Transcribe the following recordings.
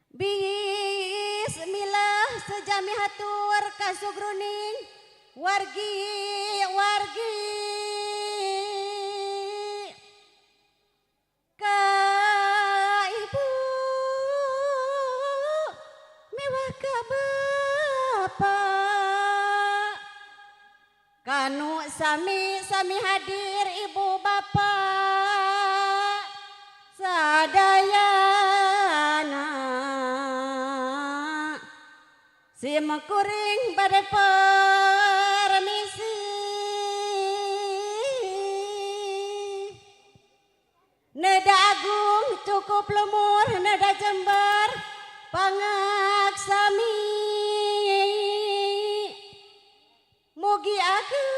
Bismillah sejami hatur kasugruning wargi wargi ka ibu mewah ka bapak kanu sami sami hadir ibu bapak sadayana sim kuring bade permisi neda agung cukup lemur neda jember pangaksami mugi ageng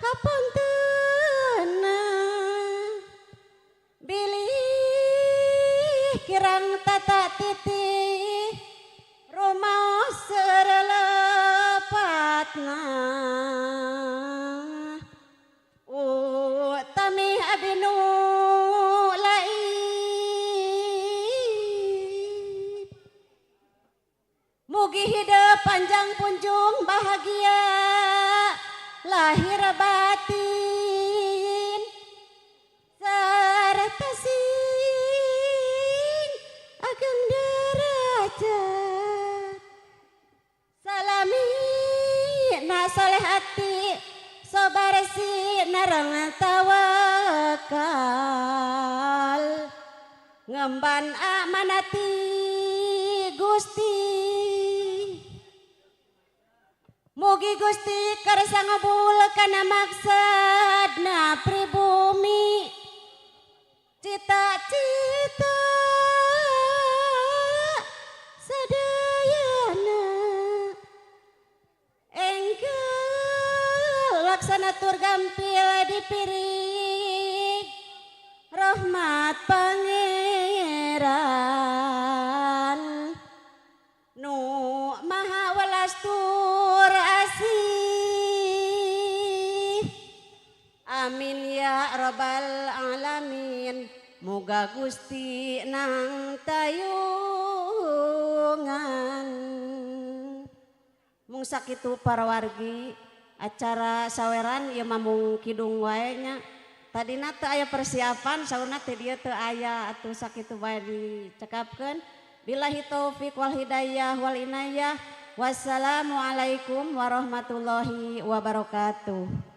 hapuntenna bilih kirang tata titi rumaos serelepatna utami abinu laib mugi hidup panjang punjung bahagia lahir batin serta sing ageng derajat salami na soleh hati sobar si narang tawakal ngemban amanati Gusti mugi Gusti kersa ngabul kana maksadna pribumi cita-cita sadayana enggal laksana tur gampil dipirig rahmat Pangeran nu maha welas tur asih amin ya rabbal alamin muga Gusti nang tayungan. Mung sakitu para wargi acara saweran ieu mah mung kidung wae nya. Tadina teu aya persiapan saurna teh dieu teu aya atuh sakitu bae dicekapkeun. Billahi taufik wal hidayah wal inayah. Wassalamualaikum warahmatullahi wabarakatuh.